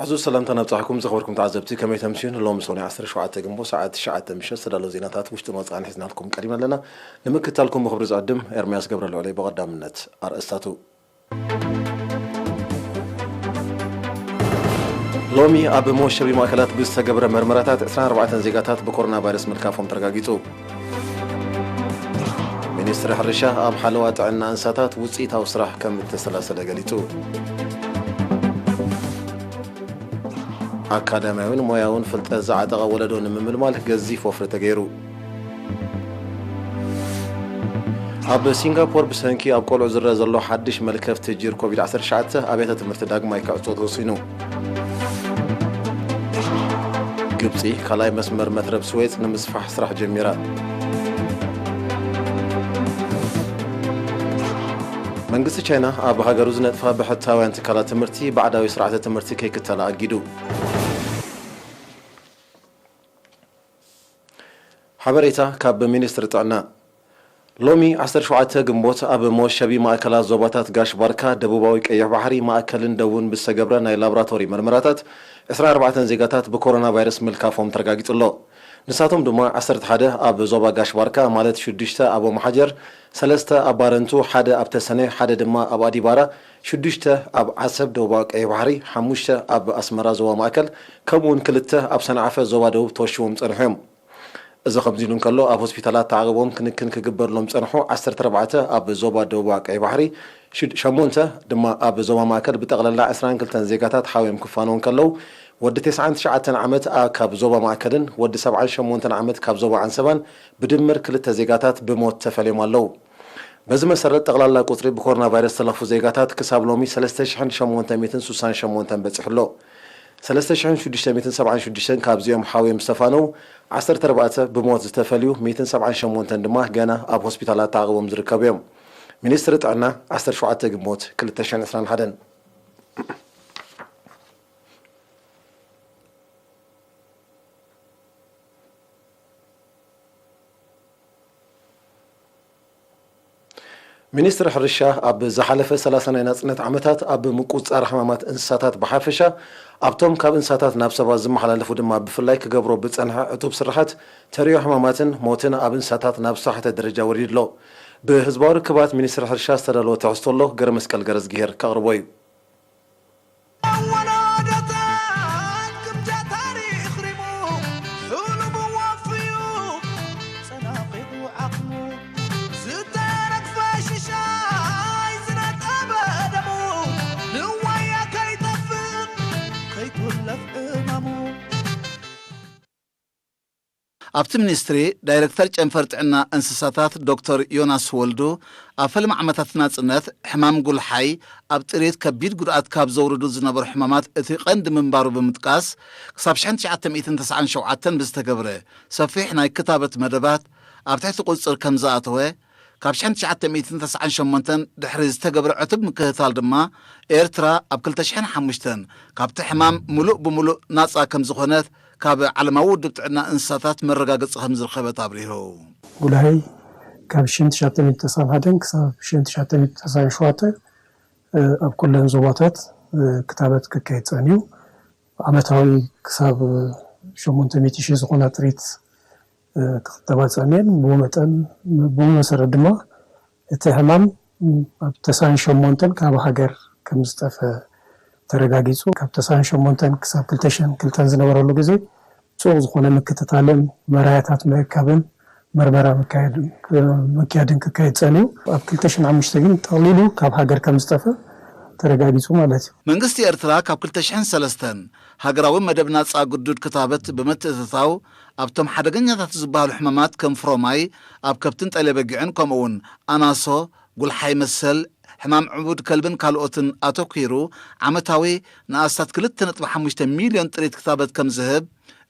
ሕዙ ሰላምታ ናብጻሕኩም ዝኸበርኩም ተዓዘብቲ፣ ከመይ ተምስዩን? ሎም ሶኒ ዓሰርተ ሸውዓተ ግንቦ ሰዓት ትሽዓተ ምሸት ዝተዳለዉ ዜናታት ውሽጥን ወጻእን ሒዝናልኩም ቀሪብና ኣለና። ንምክትታልኩም ብኽብሪ ዝዕድም ኤርምያስ ገብረልዑለይ። ብቐዳምነት ኣርእስታቱ። ሎሚ ኣብ መወሸቢ ማእከላት ብዝተገብረ መርመራታት ዕስራን ኣርባዕተን ዜጋታት ብኮሮና ቫይረስ ምልካፎም ተረጋጊጹ። ሚኒስትሪ ሕርሻ ኣብ ሓለዋ ጥዕና እንስሳታት ውጽኢታዊ ስራሕ ከም እተሰላሰለ ገሊጹ። ኣካዳሚያዊን ሞያውን ፍልጠት ዝዓጠቐ ወለዶ ንምምልማል ገዚፍ ወፍሪ ተገይሩ። ኣብ ሲንጋፖር ብሰንኪ ኣብ ቆልዑ ዝረአ ዘሎ ሓድሽ መልከፍቲ ጅር ኮቪድ ዓሰርተ ትሽዓተ ኣብያተ ትምህርቲ ዳግማይ ክዕጾ ተወሲኑ። ግብጺ ካልኣይ መስመር መትረብ ስዌጽ ንምስፋሕ ስራሕ ጀሚራ። መንግስቲ ቻይና ኣብ ሃገሩ ዝነጥፋ ብሕታውያን ትካላት ትምህርቲ ባዕዳዊ ስርዓተ ትምህርቲ ከይክተላ ኣጊዱ። ሓበሬታ ካብ ሚኒስትሪ ጥዕና። ሎሚ ዓሰርተ ሸውዓተ ግንቦት ኣብ መወሸቢ ማእከላት ዞባታት ጋሽ ባርካ፣ ደቡባዊ ቀይሕ ባሕሪ፣ ማእከልን ደቡብን ብዝተገብረ ናይ ላቦራቶሪ መርመራታት ዕስራን ኣርባዕተን ዜጋታት ብኮሮና ቫይረስ ምልካፎም ተረጋጊጹ ኣሎ። ንሳቶም ድማ ዓሰርተ ሓደ ኣብ ዞባ ጋሽ ባርካ፣ ማለት ሽዱሽተ ኣብ ኦምሓጀር፣ ሰለስተ ኣብ ባረንቱ፣ ሓደ ኣብ ተሰነ፣ ሓደ ድማ ኣብ ኣዲባራ፣ ሽዱሽተ ኣብ ዓሰብ ደቡባዊ ቀይሕ ባሕሪ፣ ሓሙሽተ ኣብ ኣስመራ ዞባ ማእከል፣ ከምኡውን ክልተ ኣብ ሰንዓፈ ዞባ ደቡብ ተወሺቦም ጸኒሖም። እዚ ከምዚ ኢሉ እንከሎ፣ ኣብ ሆስፒታላት ተዓቕቦም ክንክን ክግበርሎም ጸንሑ ዓሰርተ ኣርባዕተ ኣብ ዞባ ደቡባዊ ቀይሕ ባሕሪ፣ ሽድ-፣ ሸሞንተ ድማ ኣብ ዞባ ማእከል ብጠቕላላ ዕስራን ክልተን ዜጋታት ሓውዮም ክፋነዉ እንከለዉ፣ ወዲ ተስዓን ትሽዓተን ዓመት ኣ-፣ ካብ ዞባ ማእከልን ወዲ ሰብዓን ሸሞንተን ዓመት ካብ ዞባ ዓንሰባን ብድምር ክልተ ዜጋታት ብሞት ተፈልዮም ኣለዉ። በዚ መሰረት፣ ጠቕላላ ቁጽሪ ብኮሮና ቫይረስ ዝተለኽፉ ዜጋታት ክሳብ ሎሚ ሰለስተ ሽሕን ሸሞንተ ሚእትን ስሳን ሸሞንተን በጺሑ ኣሎ። ሰለስተ ሽሕን ሽዱሽተ ሚእትን ሰብዓን ሽዱሽተን ካብዚኦም ሓውዮም ዝተፋነዉ፣ ዓሰርተ ኣርባዕተ ብሞት ዝተፈልዩ፣ ሚእትን ሰብዓን ሸሞንተን ድማ ገና ኣብ ሆስፒታላት ተዓቕቦም ዝርከቡ እዮም። ሚኒስትሪ ጥዕና፣ ዓሰርተ ሸውዓተ ግንቦት ክልተ ሽሕን ዕስራን ሓደን። ሚኒስትሪ ሕርሻ ኣብ ዝሓለፈ ሰላሳ ናይ ናጽነት ዓመታት ኣብ ምቁጽጻር ሕማማት እንስሳታት ብሓፈሻ፣ ኣብቶም ካብ እንስሳታት ናብ ሰባት ዝመሓላለፉ ድማ ብፍላይ ክገብሮ ብጸንሐ ዕቱብ ስርሓት ተርእዮ ሕማማትን ሞትን ኣብ እንስሳታት ናብ ዝተሓተ ደረጃ ወሪዱ ኣሎ። ብህዝባዊ ርክባት ሚኒስትሪ ሕርሻ ዝተዳለወ ትሕዝቶ ኣሎ፣ ገረመስቀል ገረዝግሄር ከቕርቦ እዩ። ኣወዳድኣን ክብዳ ታሪኽ ሪሙ፣ ሕሉም ወፍዩ፣ ጸናቒቑ ዓቕሙ፣ ዝተረግፈ ሽሻይ ዝነጠበ ደሙ፣ ንዋያ ከይጠፍእ ከይኩለፍ ዕማሙ። ኣብቲ ሚኒስትሪ ዳይሬክተር ጨንፈር ጥዕና እንስሳታት ዶክተር ዮናስ ወልዱ፣ ኣብ ፈለማ ዓመታት ናጽነት ሕማም ጉልሓይ ኣብ ጥሪት ከቢድ ጉድኣት ካብ ዘውርዱ ዝነበሩ ሕማማት እቲ ቀንዲ ምንባሩ ብምጥቃስ፣ ክሳብ ሽሕን ትሽዓተ ሚእትን ተስዓን ሸውዓተን ብዝተገብረ ሰፊሕ ናይ ክታበት መደባት ኣብ ትሕቲ ቁጽጽር ከም ዝኣተወ፣ ካብ ሽሕን ትሽዓተ ሚእትን ተስዓን ሸሞንተን ድሕሪ ዝተገብረ ዕቱብ ምክትታል ድማ፣ ኤርትራ ኣብ ክልተ ሽሕን ሓሙሽተን ካብቲ ሕማም ምሉእ ብምሉእ ናጻ ከም ዝኾነት ካብ ዓለማዊ ውድብ ጥዕና እንስሳታት መረጋገጺ ከም ዝረኸበት ኣብሪሁ። ጉልሃይ ካብ ሽሕን ትሽዓተ ሚእትን ተስዓን ሓደን ክሳብ ሽሕን ትሽዓተ ሚእትን ተስዓን ሸውዓተን፣ እ፣ ኣብ ኩለን ዞባታት፣ እ፣ ክታበት ክካየድ ጸንዩ። ዓመታዊ ክሳብ ሸሞንተ ሚእቲ ሺሕ ዝኾና ጥሪት፣ እ፣ ክኽተባ ጸንየን። ብኡ መጠን፣ ብኡ መሰረት ድማ እቲ ሕማም ኣብ ተስዓን ሸሞንተን ካብ ሃገር ከም ዝጠፍአ ተረጋጊጹ። ካብ ተስዓን ሸሞንተን ክሳብ ክልተ ሽሕን ክልተን ዝነበረሉ ግዜ ጽቡቕ ዝኾነ ምክትታልን መራያታት ምእካብን መርመራ ምክያድን፣ ምክያድን ክካየድ ጸንዩ። ኣብ ክልተ ሽሕን ሓሙሽተ ግን ጠቕሊሉ ካብ ሃገር ከም ዝጠፍአ ተረጋጊጹ ማለት እዩ። መንግስቲ ኤርትራ ካብ ክልተ ሽሕን ሰለስተን ሃገራዊ መደብ ናጻ ግዱድ ክታበት ብምትእትታው፣ ኣብቶም ሓደገኛታት ዝበሃሉ ሕማማት ከም ፍሮማይ ኣብ ከብትን ጠሌበጊዕን፣ ከምኡ'ውን ኣናሶ፣ ጉልሓይ መሰል፣ ሕማም ዕቡድ ከልብን ካልኦትን ኣተኲሩ፣ ዓመታዊ ንኣስታት ክልተ ነጥቢ ሓሙሽተ ሚልዮን ጥሪት ክታበት ከም ዝህብ፣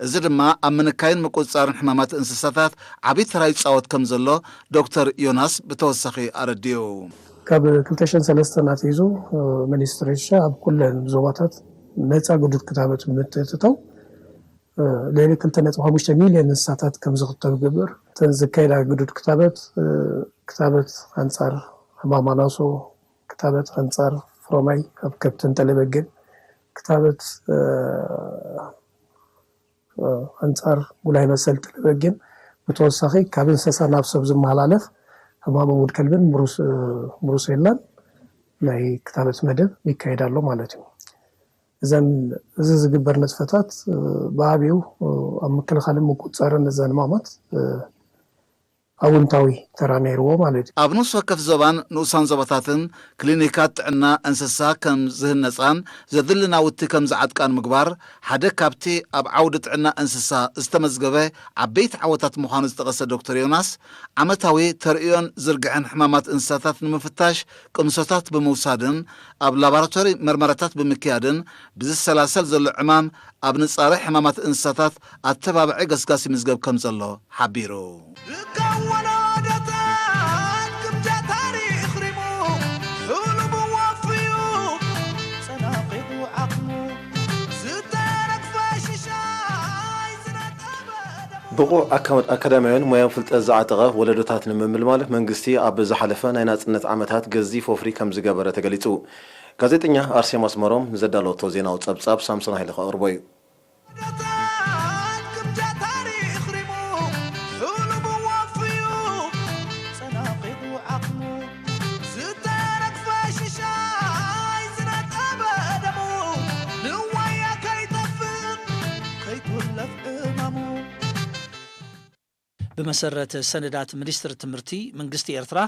እዚ ድማ ኣብ ምንካይን ምቁጽጻርን ሕማማት እንስሳታት ዓቢ ተራ ይጻወት ከም ዘሎ ዶክተር ዮናስ ብተወሳኺ ኣረዲኡ። ካብ ክልተ ሽሕን ሰለስተን ኣትሒዙ፣ እ፣ ሚኒስትሪ ሕርሻ ኣብ ኩለን ዞባታት ነጻ ግዱድ ክታበት ብምትእትታው፣ እ፣ ልዕሊ ክልተ ነጥቢ ሓሙሽተ ሚልዮን እንስሳታት ከም ዝኽተብ ይገብር። እተን ዝካየዳ ግዱድ ክታበት፣ እ፣ ክታበት ኣንጻር ሕማም ኣናሶ፣ ክታበት ኣንጻር ፍሮማይ ኣብ ከብትን ጠለበግን፣ ክታበት ኣንፃር ጉላይ መሰል ተለበጊን ብተወሳኺ ካብ እንስሳ ናብ ሰብ ዝመሃላለፍ ሕማም እሙድ ከልብን ብሩሴላን ናይ ክታበት መደብ ይካየድ ኣሎ ማለት እዩ። እዘን እዚ ዝግበር ንጥፈታት ብዓብዩ ኣብ ምክልኻልን ምቁፅፃርን እዘን ሕማማት ኣውንታዊ ተራ ነይርዎ ማለት እዩ። ኣብ ነፍሲ ወከፍ ዞባን ንኡሳን ዞባታትን ክሊኒካት ጥዕና እንስሳ ከም ዝህነፃን ዘድሊ ናውቲ ከም ዝዓጥቃን ምግባር ሓደ ካብቲ ኣብ ዓውዲ ጥዕና እንስሳ ዝተመዝገበ ዓበይቲ ዓወታት ምዃኑ ዝጠቐሰ ዶክተር ዮናስ፣ ዓመታዊ ተርእዮን ዝርግሐን ሕማማት እንስሳታት ንምፍታሽ ቅምሶታት ብምውሳድን ኣብ ላቦራቶሪ መርመራታት ብምክያድን ብዝሰላሰል ዘሎ ዕማም ኣብ ንጻረ ሕማማት እንስሳታት ኣተባባዒ ገስጋስ ይምዝገብ ከም ዘሎ ሓቢሩ። ርካብ ወለዶታት ግምጃ ታሪኽ ሪሙ፣ ሕሉሙ ወፍዩ፣ ጸናቒቑ ዓቕሙ፣ ዝተረግፈ ሽሻይ ዝነጠበ ደሙ። ብቑዕ ኣካ-፣ ኣካዳሚያውን ሞያውን ፍልጠት ዝዓጠቐ ወለዶታት ንምምልማል መንግስቲ ኣብ ዝሓለፈ ናይ ናጽነት ዓመታት ገዚፍ ወፍሪ ከም ዝገበረ ተገሊጹ። ጋዜጠኛ ኣርሴማ ኣስመሮም ዘዳለወቶ ዜናዊ ጸብጻብ ሳምሶን ሃይለ ከቕርቦ እዩ። ብመሰረት ሰነዳት ሚኒስትሪ ትምህርቲ መንግስቲ ኤርትራ፣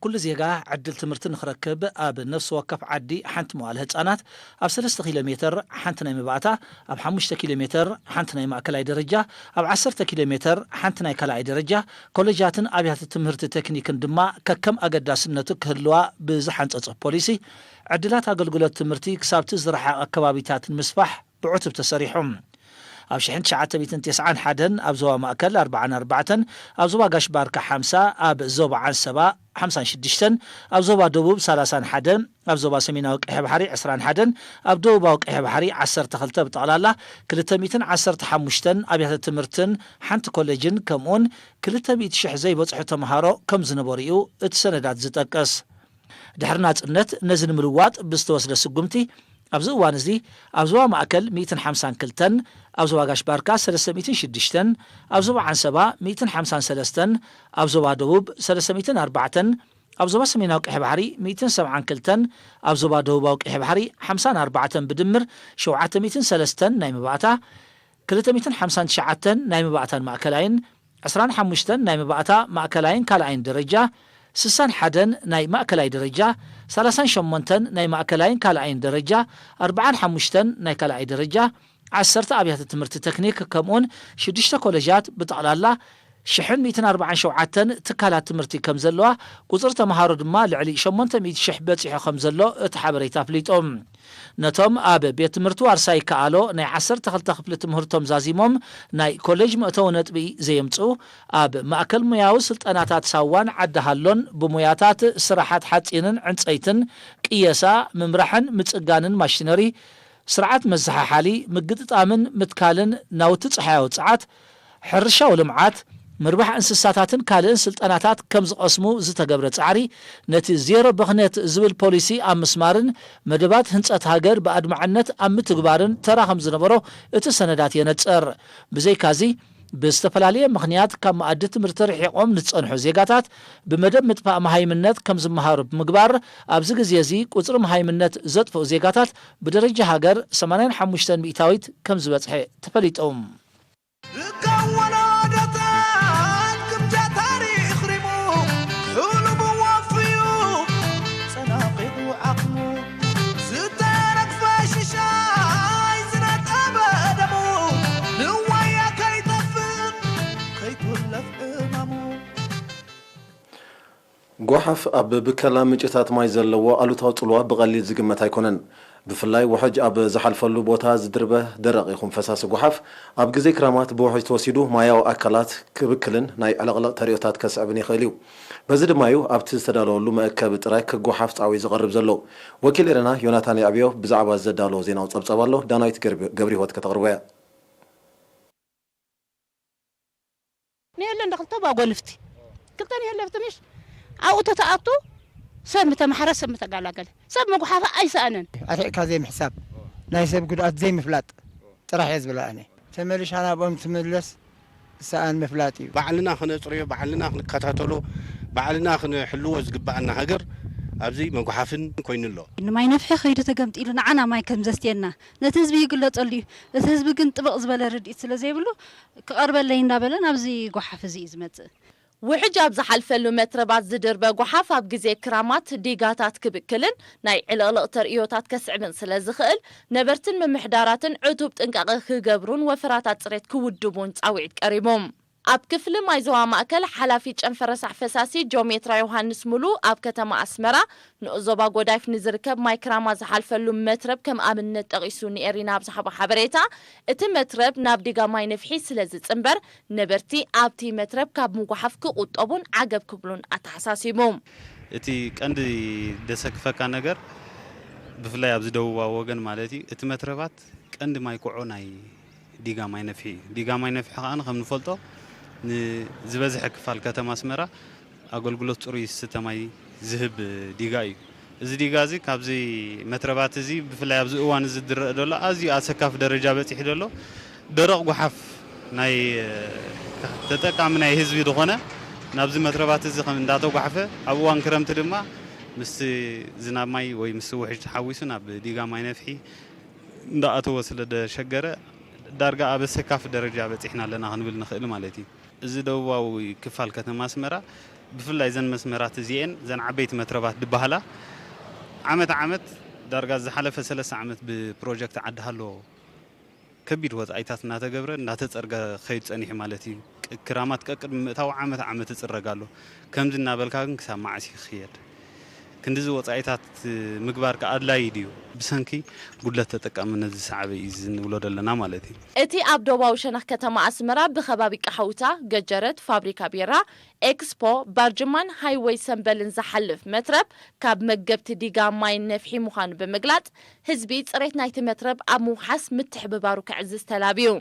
ኩሉ ዜጋ ዕድል ትምህርቲ ንኽረክብ ኣብ ነፍሲ ወከፍ ዓዲ ሓንቲ መዋለ ህጻናት፣ ኣብ ሰለስተ ኪሎ ሜተር ሓንቲ ናይ መባእታ፣ ኣብ ሓሙሽተ ኪሎ ሜተር ሓንቲ ናይ ማእከላይ ደረጃ፣ ኣብ ዓሰርተ ኪሎ ሜተር ሓንቲ ናይ ካልኣይ ደረጃ፣ ኮለጃትን ኣብያተ ትምህርቲ ቴክኒክን ድማ ከከም ኣገዳስነቱ ክህልዋ ብዝሓንጸጸ ፖሊሲ፣ ዕድላት ኣገልግሎት ትምህርቲ ክሳብቲ ዝረሓቐ ከባቢታት ንምስፋሕ ብዕቱብ ተሰሪሑ። ኣብ ሽሕን ትሽዓተ ሚእትን ተስዓን ሓደን ኣብ ዞባ ማእከል ኣርብዓን ኣርባዕተን፣ ኣብ ዞባ ጋሽ ባርካ ሓምሳ፣ ኣብ ዞባ ዓንሰባ ሓምሳን ሽዱሽተን፣ ኣብ ዞባ ደቡብ ሰላሳን ሓደን፣ ኣብ ዞባ ሰሜናዊ ቀይሕ ባሕሪ ዕስራን ሓደን፣ ኣብ ደቡባዊ ቀይሕ ባሕሪ ዓሰርተ ክልተ፣ ብጠቕላላ ክልተ ሚእትን ዓሰርተ ሓሙሽተን ኣብያተ ትምህርትን ሓንቲ ኮሌጅን ከምኡውን ክልተ ሚእቲ ሽሕ ዘይበጽሑ ተምሃሮ ከም ዝነበሩ እዩ እቲ ሰነዳት ዝጠቅስ። ድሕሪ ናጽነት ነዚ ንምልዋጥ ብዝተወስደ ስጉምቲ፣ ኣብዚ እዋን እዚ ኣብ ዞባ ማእከል ሚእትን ሓምሳን ክልተን፣ ኣብ ዞባ ጋሽ ባርካ ሰለስተ ሚእትን ሽዱሽተን፣ ኣብ ዞባ ዓንሰባ ሚእትን ሓምሳን ሰለስተን፣ ኣብ ዞባ ደቡብ ሰለስተ ሚእትን ኣርባዕተን፣ ኣብ ዞባ ሰሜናዊ ቀይሕ ባሕሪ ሚእትን ሰብዓን ክልተን፣ ኣብ ዞባ ደቡባዊ ቀይሕ ባሕሪ ሓምሳን ኣርባዕተን፣ ብድምር ሸውዓተ ሚእትን ሰለስተን ናይ መባእታ፣ ክልተ ሚእትን ሓምሳን ትሽዓተን ናይ መባእታን ማእከላይን፣ ዕስራን ሓሙሽተን ናይ መባእታ ማእከላይን ካልኣይን ደረጃ፣ ስሳን ሓደን ናይ ማእከላይ ደረጃ፣ ሰላሳን ሸሞንተን ናይ ማእከላይን ካልኣይን ደረጃ፣ ኣርባዓን ሓሙሽተን ናይ ካልኣይ ደረጃ፣ ዓሰርተ ኣብያተ ትምህርቲ ቴክኒክ ከምኡውን ሽዱሽተ ኮለጃት ብጠቕላላ ሽሕን ሚእትን ኣርባዓን ሸውዓተን ትካላት ትምህርቲ ከም ዘለዋ፣ ቁጽሪ ተምሃሮ ድማ ልዕሊ ሸሞንተ ሚእቲ ሽሕ በጺሑ ከም ዘሎ እቲ ሓበሬታ ኣፍሊጡ። ነቶም ኣብ ቤት ትምህርቲ ዋርሳይ ይከኣሎ ናይ ዓሰርተ ክልተ ክፍሊ ትምህርቶም ዛዚሞም ናይ ኮሌጅ መእተዊ ነጥቢ ዘየምጽኡ፣ ኣብ ማእከል ሞያዊ ስልጠናታት ሳዋን ዓዲ ሃሎን ብሞያታት ስራሓት ሓጺንን ዕንጸይትን፣ ቅየሳ፣ ምምራሕን ምጽጋንን ማሽነሪ፣ ስርዓት መዘሓሓሊ፣ ምግጥጣምን ምትካልን ናውቲ ጸሓያዊ ጸዓት፣ ሕርሻዊ ልምዓት፣ ምርባሕ እንስሳታትን ካልእን ስልጠናታት ከም ዝቐስሙ ዝተገብረ ጻዕሪ፣ ነቲ ዜሮ ብኽነት ዝብል ፖሊሲ ኣብ ምስማርን መደባት ህንጸት ሃገር ብኣድማዕነት ኣብ ምትግባርን ተራ ከም ዝነበሮ እቲ ሰነዳት የነጽር። ብዘይካዚ፣ ብዝተፈላለየ ምኽንያት ካብ መኣዲ ትምህርቲ ርሒቖም ንዝጸንሑ ዜጋታት ብመደብ ምጥፋእ መሃይምነት ከም ዝመሃሩ ብምግባር፣ ኣብዚ ግዜ እዚ ቁጽሪ መሃይምነት ዘጥፍኡ ዜጋታት ብደረጃ ሃገር ሰማንያን ሓሙሽተን ሚእታዊት ከም ዝበጽሐ ተፈሊጡ። ርካብ ወለዶታት ግምጃ ታሪኽ ሪሙ፣ ሕሉሙ ወፍዩ፣ ጸናቒቑ ዓቕሙ፣ ዝተረግፈ ሽሻይ ዝነጠበ ደሙ፣ ንዋያ ከይጠፍእ፣ ከይጉለፍ እማሙ። ጓሓፍ ኣብ ብከላ ምንጭታት ማይ ዘለዎ ኣሉታዊ ጽልዋ ብቐሊል ዝግመት ኣይኮነን። ብፍላይ ውሕጅ ኣብ ዝሓልፈሉ ቦታ ዝድርበ ደረቕ ይኹን ፈሳሲ ጓሓፍ፣ ኣብ ግዜ ክራማት ብውሕጅ ተወሲዱ ማያዊ ኣካላት ክብክልን ናይ ዕልቕልቕ ተርእዮታት ከስዕብን ይኽእል እዩ። በዚ ድማ እዩ ኣብቲ ዝተዳለወሉ መእከቢ ጥራይ ከጓሓፍ ጻውዒት ዝቐርብ ዘሎ። ወኪል ኤረና ዮናታን የዕብዮ ብዛዕባ ዘዳለዎ ዜናዊ ጸብጻብ ኣሎ፣ ዳናይት ገርቢ-፣ ገብረህይወት ከተቕርቦ እያ። ንየለን ዶ ክልተ ጓጎልፍቲ፣ ክልተ ንየለፍቲ ምሽ ኣብኡ ተተኣቱ ሰብ ምተማሕረ ሰብ ምተጋላገለ ሰብ መጉሓፋ ኣይሰኣነን። ኣርሒቕካ ዘይምሕሳብ ናይ ሰብ ጉድኣት ዘይምፍላጥ ጥራሕ እየ ዝብላ ኣነ። ተመሊሻ ናብኦም ትምለስ ሰኣን ምፍላጥ እዩ። ባዕልና ክነጽርዮ፣ ባዕልና ክንከታተሎ፣ ባዕልና ክንሕልዎ ዝግብኣና ሃገር ኣብዚ መጉሓፍን ኮይኑ ኣሎ። ንማይ ነፍሒ ከይዱ ተገምጢሉ ንዓና ማይ ከም ዘስትየና ነቲ ህዝቢ ይግለጸሉ እዩ። እቲ ህዝቢ ግን ጥብቕ ዝበለ ርድኢት ስለ ዘይብሉ ክቐርበለይ እንዳበለ ናብዚ ጓሓፍ እዚ እዩ ዝመጽእ። ውሕጅ ኣብ ዝሓልፈሉ መትረባት ዝድርበ ጓሓፍ ኣብ ግዜ ክራማት ዲጋታት ክብክልን ናይ ዕልቕልቕ ተርእዮታት ከስዕብን ስለ ዝኽእል ነበርትን ምምሕዳራትን ዕቱብ ጥንቃቐ ክገብሩን ወፈራታት ጽሬት ክውድቡን ጻውዒት ቀሪቡ። ኣብ ክፍሊ ማይ ዞባ ማእከል ሓላፊ ጨንፈር ረሳሕ ፈሳሲ ጆሜትራ ዮሃንስ ሙሉ ኣብ ከተማ ኣስመራ ንኡስ ዞባ ጎዳይፍ ንዝርከብ ማይ ክራማ ዝሓልፈሉ መትረብ ከም ኣብነት ጠቒሱ ንኤሪና ኣብ ዝሃቦ ሓበሬታ እቲ መትረብ ናብ ዲጋ ማይ ነፍሒ ስለ ዝጽንበር ነበርቲ ኣብቲ መትረብ ካብ ምጉሓፍ ክቑጠቡን ዓገብ ክብሉን ኣተሓሳሲቡ። እቲ ቀንዲ ደሰክፈካ ነገር ብፍላይ ኣብዚ ደቡባዊ ወገን ማለት እዩ እቲ መትረባት ቀንዲ ማይ ኩዖ ናይ ዲጋ ማይ ነፍሒ እዩ። ዲጋ ማይ ነፍሒ ከኣ ከም ንፈልጦ ንዝበዝሐ ክፋል ከተማ ኣስመራ ኣገልግሎት ጽሩይ ዝስተ ማይ ዝህብ ዲጋ እዩ። እዚ ዲጋ እዚ ካብዚ መትረባት እዚ ብፍላይ ኣብዚ እዋን እዚ ዝረአ ዘሎ ኣዝዩ ኣሰካፊ ደረጃ በጺሑ ዘሎ ደረቕ ጓሓፍ ናይ ተጠቃሚ ናይ ህዝቢ ዝኾነ ናብዚ መትረባት እዚ ከም እንዳተጓሕፈ ኣብ እዋን ክረምቲ ድማ ምስቲ ዝናብ ማይ ወይ ምስቲ ውሕጅ ተሓዊሱ ናብ ዲጋ ማይ ነፍሒ እንዳኣተወ ስለ ደሸገረ ዳርጋ ኣብ ኣሰካፊ ደረጃ በጺሕና ኣለና ክንብል ንኽእል ማለት እዩ። እዚ ደቡባዊ ክፋል ከተማ ኣስመራ ብፍላይ እዘን መስመራት እዚኤን እዘን ዓበይቲ መትረባት ድበሃላ ዓመት ዓመት ዳርጋ ዝሓለፈ ሰለስተ ዓመት ብፕሮጀክት ዓዲ ሃሎ ከቢድ ወጻኢታት እናተገብረ እናተጸርገ ክኸይድ ጸኒሑ ማለት እዩ። ቅ- ክራማት ቀቅድሚ ምእታው ዓመት ዓመት ይጽረግ ኣሎ። ከምዚ እናበልካ ግን ክሳብ መዓስ እዩ ክኽየድ? ክንድዚ ወጻኢታት ምግባር ከ ኣድላዪ ድዩ? ብሰንኪ ጉድለት ተጠቃምነት ዝሰዓበ እዩ እዚ ንብሎ ዘለና ማለት እዩ። እቲ ኣብ ዶባዊ ሸነኽ ከተማ ኣስመራ ብኸባቢ ቃሓውታ፣ ገጀረት፣ ፋብሪካ ቢራ፣ ኤክስፖ፣ ባርጅማን ሃይወይ ሰምበልን ዝሓልፍ መትረብ ካብ መገብቲ ዲጋ ማይ ነፍሒ ምዃኑ ብምግላጽ፣ ህዝቢ ጽሬት ናይቲ መትረብ ኣብ ምውሓስ ምትሕብባሩ ከዕዝዝ ተላብዩ።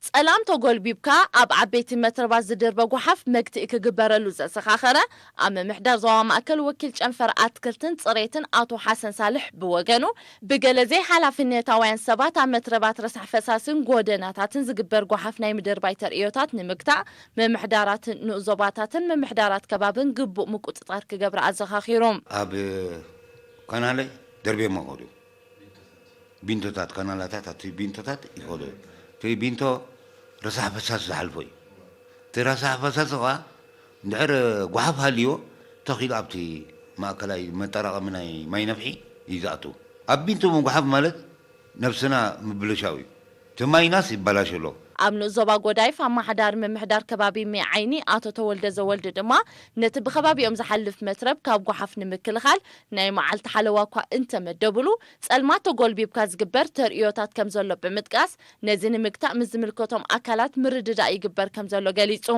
ጸላም ተጎልቢብካ ኣብ ዓበይቲ መትረባት ዝድርበ ጓሓፍ መግትኢ ክግበረሉ ዘዘኻኸረ ኣብ ምምሕዳር ዞባ ማእከል ወኪል ጨንፈር ኣትክልትን ጽሬትን ኣቶ ሓሰን ሳልሕ ብወገኑ፣ ብገለ ዘይሓላፍነታውያን ሰባት ኣብ መትረባት ረሳሕ ፈሳስን ጎደናታትን ዝግበር ጓሓፍ ናይ ምድርባይ ተርእዮታት ንምግታእ ምምሕዳራት ንኡስ ዞባታትን ምምሕዳራት ከባብን ግቡእ ምቁጽጻር ክገብራ ኣዘኻኺሩ። ኣብ ካናለ ደርብዮሞ ከዱ። ቢንቶታት፣ ካናላታት ኣብቲ ቢንቶታት ይኸዱ። እቲ ቢንቶ ረሳሕ ፈሳሲ ዝሓልፎ እዩ። እቲ ረሳሕ ፈሳሲ ኸዓ እንድሕር ጓሓፍ ሃልዮ ተኺሉ ኣብቲ ማእከላይ መጠራቐሚ ናይ ማይ ነፍሒ እዩ ዝኣቱ። ኣብ ቢንቶ ምጉሓፍ ማለት ነብስና ምብልሻው እዩ። እቲ ማይናስ ይበላሽ ኣሎ። ኣብ ንኡስ ዞባ ጎዳይፍ ኣመሓዳሪ ምምሕዳር ከባቢ ሜዓይኒ ኣቶ ተወልደ ዘወልድ ድማ ነቲ ብከባቢኦም ዝሓልፍ መትረብ ካብ ጓሓፍ ንምክልኻል ናይ መዓልቲ ሓለዋ እኳ እንተመደቡሉ፣ ጸልማት ተጎልቢብካ ዝግበር ተርእዮታት ከም ዘሎ ብምጥቃስ፣ ነዚ ንምግታእ ምስ ዝምልከቶም ኣካላት ምርድዳእ ይግበር ከም ዘሎ ገሊጹ።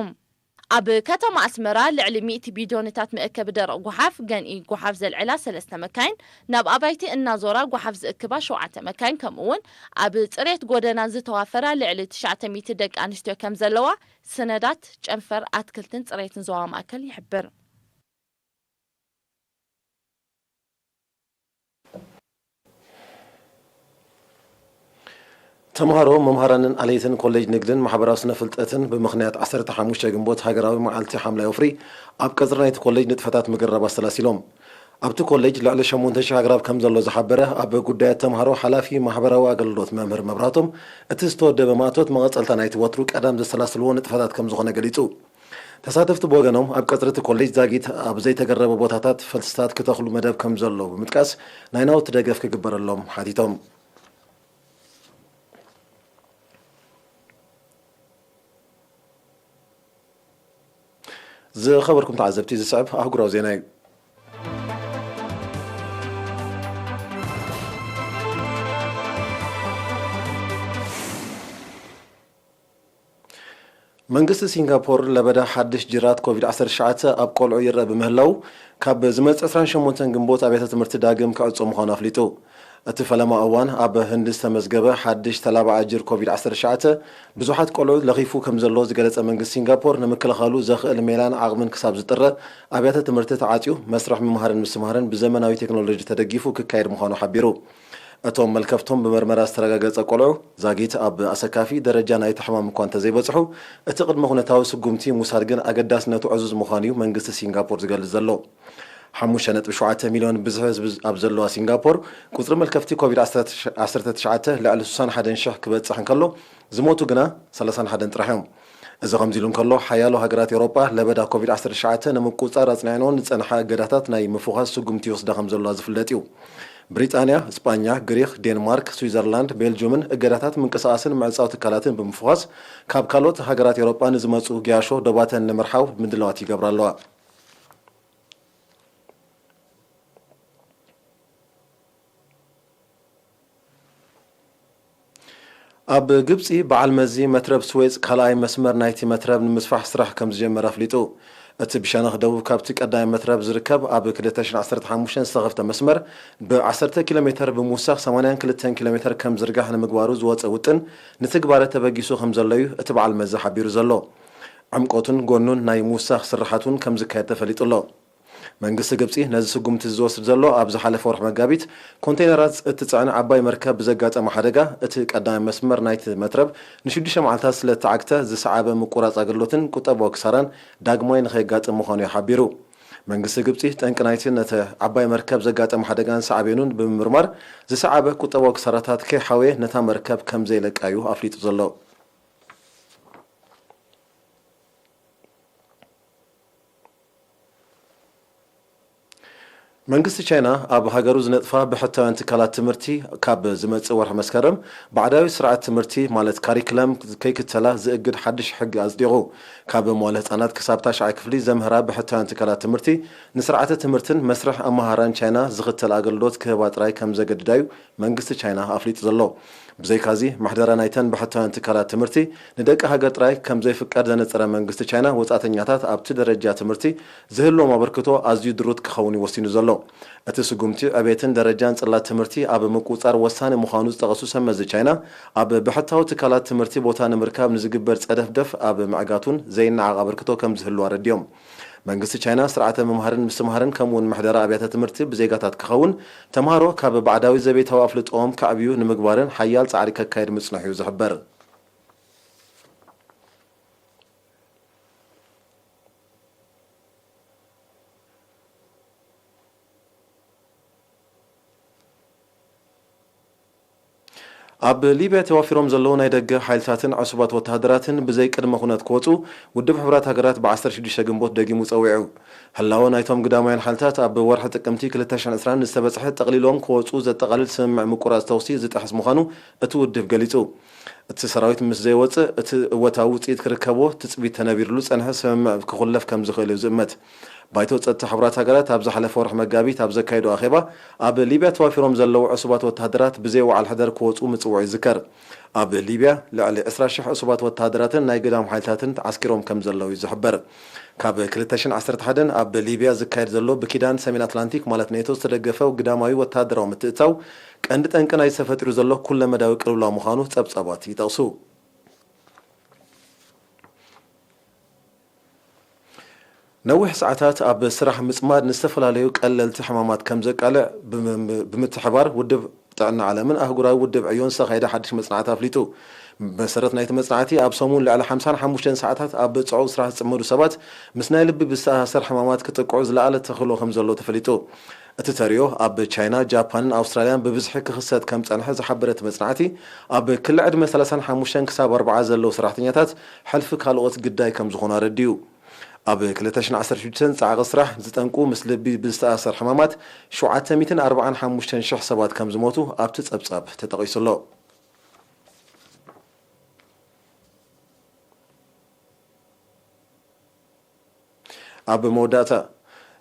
ኣብ ከተማ ኣስመራ ልዕሊ ሚእቲ ቢዶንታት መእከቢ ደረቕ ጓሓፍ፣ ገንኢ ጓሓፍ ዘልዕላ ሰለስተ መካይን፣ ናብ ኣባይቲ እናዞራ ጓሓፍ ዝእክባ ሸውዓተ መካይን፣ ከምኡ እውን ኣብ ጽሬት ጎደና ዝተዋፈራ ልዕሊ ትሽዓተ ሚእቲ ደቂ ኣንስትዮ ከም ዘለዋ ሰነዳት ጨንፈር ኣትክልትን ጽሬትን ዞባ ማእከል ይሕብር። ተምሃሮ፣ መምሃራንን ኣለይትን ኮሌጅ ንግድን ማሕበራዊ ስነ ፍልጠትን ብምኽንያት ዓሰርተ ሓሙሽተ ግንቦት ሃገራዊ መዓልቲ ሓምላይ ወፍሪ ኣብ ቀጽሪ ናይቲ ኮሌጅ ንጥፈታት ምግራብ ኣሰላሲሎም። ኣብቲ ኮሌጅ ልዕሊ ሸሞንተ ሽሕ ኣግራብ ከም ዘሎ ዝሓበረ ኣብ ጉዳያት ተምሃሮ ሓላፊ ማሕበራዊ ኣገልግሎት መምህር መብራህቶም፣ እቲ ዝተወደበ ማእቶት መቐጸልታ ናይቲ ወትሩ ቀዳም ዘሰላስልዎ ንጥፈታት ከም ዝኾነ ገሊጹ። ተሳተፍቲ ብወገኖም ኣብ ቀጽሪ እቲ ኮሌጅ ዛጊት ኣብ ዘይተገረበ ቦታታት ፈልስታት ክተኽሉ መደብ ከም ዘሎ ብምጥቃስ ናይ ናውቲ ደገፍ ክግበረሎም ሓቲቶም። ዝኸበርኩም ተዓዘብቲ፣ ዝስዕብ ኣህጉራዊ ዜና እዩ። መንግስቲ ሲንጋፖር ለበዳ ሓድሽ ጅራት ኮቪድ ዓሰርተ ትሽዓተ ኣብ ቆልዑ ይረአ ብምህላው፣ ካብ ዝመጽእ ዕስራን ሸሞንተን ግንቦት ኣብያተ ትምህርቲ ዳግም ክዕጾ ምዃኑ ኣፍሊጡ። እቲ ፈለማ እዋን ኣብ ህንዲ ዝተመዝገበ ሓድሽ ተላባዒ ጅር ኮቪድ ዓሰርተ ትሽዓተ ብዙሓት ቆልዑ ለኺፉ ከም ዘሎ ዝገለጸ መንግስቲ ሲንጋፖር፣ ንምክልኻሉ ዘኽእል ሜላን ዓቕምን ክሳብ ዝጥረ ኣብያተ ትምህርቲ ተዓጽዩ መስርሕ ምምሃርን ምስትምሃርን ብዘመናዊ ቴክኖሎጂ ተደጊፉ ክካየድ ምዃኑ ሓቢሩ። እቶም መልከፍቶም ብመርመራ ዝተረጋገጸ ቆልዑ ዛጊት ኣብ ኣሰካፊ ደረጃ ናይቲ ሕማም እኳ እንተዘይበጽሑ፣ እቲ ቅድመ ኩነታዊ ስጉምቲ ምውሳድ ግን ኣገዳስነቱ ዕዙዝ ምዃኑ እዩ መንግስቲ ሲንጋፖር ዝገልጽ ዘሎ። ሓሙሽተ ነጥቢ ሸውዓተ ሚልዮን ብዝሒ ህዝቢ ኣብ ዘለዋ ሲንጋፖር፣ ቁጽሪ መልከፍቲ ኮቪድ ዓሰርተ ትሽዓተ ልዕሊ ስሳን ሓደን ሽሕ ክበጽሕ እንከሎ፣ ዝሞቱ ግና ሰላሳን ሓደን ጥራሕ እዮም። እዚ ከምዚ ኢሉ እንከሎ፣ ሓያሎ ሃገራት ኤውሮጳ ለበዳ ኮቪድ ዓሰርተ ትሽዓተ ንምቁጽጻር ኣጽኒዐንኦን ዝጸንሓ እገዳታት ናይ ምፍዃስ ስጉምቲ ይወስዳ ከም ዘለዋ ዝፍለጥ እዩ። ብሪጣንያ፣ ስጳኛ፣ ግሪኽ፣ ዴንማርክ፣ ስዊዘርላንድ፣ ቤልጁምን እገዳታት ምንቅስቓስን ምዕጻው ትካላትን ብምፍዃስ፣ ካብ ካልኦት ሃገራት ኤውሮጳ ንዝመጹ ገያሾ ዶባተን ንምርሓው ምድላዋት ይገብራ ኣለዋ። ኣብ ግብጺ፣ በዓል መዚ መትረብ ስዌጽ ካልኣይ መስመር ናይቲ መትረብ ንምስፋሕ ስራሕ ከም ዝጀመረ ኣፍሊጡ። እቲ ብሸነኽ ደቡብ ካብቲ ቀዳማይ መትረብ ዝርከብ ኣብ ክልተ ሽሕን ዓሰርተ ሓሙሽተን ዝተኸፍተ መስመር፣ ብ ዓሰርተ ኪሎ ሜተር ብምውሳኽ ሰማንያን ክልተን ኪሎ ሜተር ከም ዝርጋሕ ንምግባሩ ዝወጸ ውጥን ንትግባረ ተበጊሱ ከም ዘሎ እዩ እቲ በዓል መዚ ሓቢሩ ዘሎ። ዕምቆቱን ጎኑን ናይ ምውሳኽ ስርሓት እውን ከም ዝካየድ ተፈሊጡ ኣሎ። መንግስቲ ግብጺ ነዚ ስጉምቲ ዝወስድ ዘሎ፣ ኣብ ዝሓለፈ ወርሒ መጋቢት ኮንቴይነራት እትጽዕን ዓባይ መርከብ ብዘጋጠመ ሓደጋ፣ እቲ ቀዳማይ መስመር ናይቲ መትረብ ንሽዱሽተ መዓልታት ስለ እተዓግተ፣ ዝሰዓበ ምቁራጽ ኣገልግሎትን ቁጠባዊ ክሳራን ዳግማይ ንኸየጋጥም ምዃኑ እዩ ሓቢሩ። መንግስቲ ግብጺ፣ ጠንቂ ናይቲ ነቲ ዓባይ መርከብ ዘጋጠመ ሓደጋን ሳዕቤኑን ብምምርማር፣ ዝሰዓበ ቁጠባዊ ክሳራታት ከይሓወየ፣ ነታ መርከብ ከም ዘይለቃ እዩ ኣፍሊጡ ዘሎ። መንግስቲ ቻይና፣ ኣብ ሃገሩ ዝነጥፋ ብሕታውያን ትካላት ትምህርቲ፣ ካብ ዝመጽእ ወርሒ መስከረም ባዕዳዊ ስርዓት ትምህርቲ፣ ማለት ካሪክለም፣ ከይክተላ ዝእግድ ሓድሽ ሕጊ ኣጽዲቑ። ካብ መዋለ ህጻናት ክሳብ ታሽዓይ ክፍሊ ዘምህራ ብሕታውያን ትካላት ትምህርቲ፣ ንስርዓተ ትምህርትን መስርሕ ኣመሃህራን ቻይና ዝኽተል ኣገልግሎት ክህባ ጥራይ ከም ዘገድዳ እዩ መንግስቲ ቻይና ኣፍሊጡ ዘሎ። ብዘይካዚ፣ ምሕደራ ናይተን ብሕታውያን ትካላት ትምህርቲ ንደቂ ሃገር ጥራይ ከም ዘይፍቀድ ዘነጸረ መንግስቲ ቻይና፣ ወጻእተኛታት ኣብቲ ደረጃ ትምህርቲ ዝህልዎም ኣበርክቶ ኣዝዩ ድሩት ክኸውን እዩ ወሲኑ ዘሎ። እቲ ስጉምቲ፣ ዕቤትን ደረጃን ጽላት ትምህርቲ ኣብ ምቁጽጻር ወሳኒ ምዃኑ ዝጠቐሱ ሰብ መዚ ቻይና፣ ኣብ ብሕታዊ ትካላት ትምህርቲ ቦታ ንምርካብ ንዝግበር ጸደፍደፍ ኣብ ምዕጋቱን ዘይነዓቕ ኣበርክቶ ከም ዝህሉ ኣረዲኦም። መንግስቲ ቻይና፣ ስርዓተ ምምሃርን ምስትምሃርን ከምኡውን ምሕደራ ኣብያተ ትምህርቲ ብዜጋታት ክኸውን፣ ተምሃሮ ካብ ባዕዳዊ ዘቤታዊ ኣፍልጦኦም ከዕብዩ ንምግባርን ሓያል ጻዕሪ ከካየድ ምጽንሑ እዩ ዝሕበር። ኣብ ሊብያ ተዋፊሮም ዘለዉ ናይ ደገ ሓይልታትን ዕሱባት ወተሃደራትን ብዘይ ቅድመ ኩነት ክወጹ፣ ውድብ ሕቡራት ሃገራት ብ ዓሰርተ ሽዱሽተ ግንቦት ደጊሙ ጸዊዑ። ህላወ ናይቶም ግዳማውያን ሓይልታት ኣብ ወርሒ ጥቅምቲ ክልተ ሽሕን ዕስራን ዝተበጽሐ ጠቕሊሎም ክወጹ ዘጠቓልል ስምምዕ ምቁራጽ ተኹሲ ዝጥሕስ ምዃኑ እቲ ውድብ ገሊጹ። እቲ ሰራዊት ምስ ዘይወጽእ፣ እቲ እወታዊ ውጽኢት ክርከቦ ትጽቢት ተነቢርሉ ዝጸንሐ ስምምዕ ክኹለፍ ከም ዝኽእል እዩ ዝእመት። ባይቶ ጸጥታ ሕቡራት ሃገራት ኣብ ዝሓለፈ ወርሒ መጋቢት ኣብ ዘካየዶ ኣኼባ፣ ኣብ ሊብያ ተዋፊሮም ዘለዉ ዕሱባት ወተሃደራት ብዘይ ወዓል ሕደር ክወጹ ምጽውዑ ይዝከር። ኣብ ሊብያ ልዕሊ ዕስራ ሽሕ ዕሱባት ወተሃደራትን ናይ ግዳም ሓይልታትን ተዓስኪሮም ከም ዘለዉ እዩ ዝሕበር። ካብ ክልተ ሽሕን ዓሰርተ ሓደን ኣብ ሊብያ ዝካየድ ዘሎ ብኪዳን ሰሜን ኣትላንቲክ፣ ማለት ኔቶ፣ ዝተደገፈ ግዳማዊ ወተሃደራዊ ምትእትታው፣ ቀንዲ ጠንቂ ናይዚ ተፈጢሩ ዘሎ ኩለመዳያዊ ቅልውላው ምዃኑ ጸብጻባት ይጠቕሱ። ነዊሕ ሰዓታት ኣብ ስራሕ ምጽማድ ንዝተፈላለዩ ቀለልቲ ሕማማት ከም ዘቃልዕ፣ ብም-፣ ብምትሕባር ውድብ ጥዕና ዓለምን ኣህጉራዊ ውድብ ዕዮን ዝተኻየደ ሓድሽ መጽናዕቲ ኣፍሊጡ። ብመሰረት ናይቲ መጽናዕቲ፣ ኣብ ሰሙን ልዕሊ ሓምሳን ሓሙሽተን ሰዓታት ኣብ ጽዑቕ ስራሕ ዝጽመዱ ሰባት፣ ምስ ናይ ልቢ ብዝተኣሳሰር ሕማማት ክጥቅዑ ዝለዓለ ተኽእሎ ከም ዘሎ ተፈሊጡ። እቲ ተርእዮ፣ ኣብ ቻይና፣ ጃፓንን ኣውስትራልያን ብብዝሒ ክኽሰት ከም ጸንሐ ዝሓበረ እቲ መጽናዕቲ፣ ኣብ ክሊ ዕድመ ሰላሳን ሓሙሽተን ክሳብ ኣርብዓ ዘለዉ ሰራሕተኛታት፣ ሕልፊ ካልኦት ግዳይ ከም ዝኾኑ ኣረዲኡ። ኣብ ክልተ ሽሕን ዓሰርተ ሽዱሽተን ጻዕቒ ስራሕ ዝጠንቁ ምስ ልቢ ብዝተኣሳሰር ሕማማት፣ ሸውዓተ ሚእትን ኣርባዓን ሓሙሽተን ሽሕ ሰባት ከም ዝሞቱ ኣብቲ ጸብጻብ ተጠቒሱ ኣሎ። ኣብ መወዳእታ፣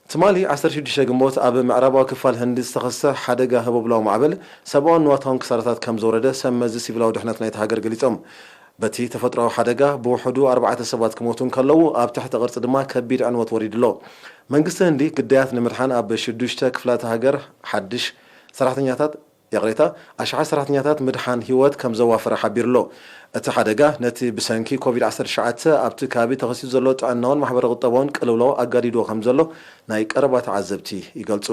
ትማሊ ዓሰርተ ሽዱሽተ ግንቦት ኣብ ምዕራባዊ ክፋል ህንዲ ዝተኸስተ ሓደጋ ህቦብላዊ ማዕበል፣ ሰብኣውን ንዋታውን ክሳራታት ከም ዘውረደ ሰብ መዚ ሲቪላዊ ድሕነት ናይቲ ሃገር ገሊጾም። በቲ ተፈጥሮኣዊ ሓደጋ ብውሕዱ ኣርባዕተ ሰባት ክሞቱ እንከለዉ፣ ኣብ ትሕቲ ቅርጺ ድማ ከቢድ ዕንወት ወሪዱ ኣሎ። መንግስቲ ህንዲ ግዳያት ንምድሓን ኣብ ሽዱሽተ ክፍላተ ሃገር ሓድሽ ሰራሕተኛታት፣ ይቕሬታ፣ ኣሽሓት ሰራሕተኛታት ምድሓን ህይወት ከም ዘዋፈረ ሓቢሩ ኣሎ። እቲ ሓደጋ ነቲ ብሰንኪ ኮቪድ ዓሰርተ ትሽዓተ ኣብቲ ከባቢ ተኸሲቱ ዘሎ ጥዕናውን ማሕበረ ቁጠባውን ቅልውላው ኣጋዲድዎ ከም ዘሎ ናይ ቀረባ ተዓዘብቲ ይገልጹ።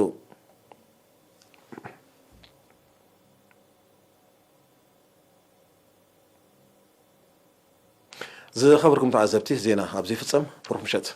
ዝኸበርኩም ተዓዘብቲ፣ ዜና ኣብዚ ይፍጸም። ብሩኽ ምሸት።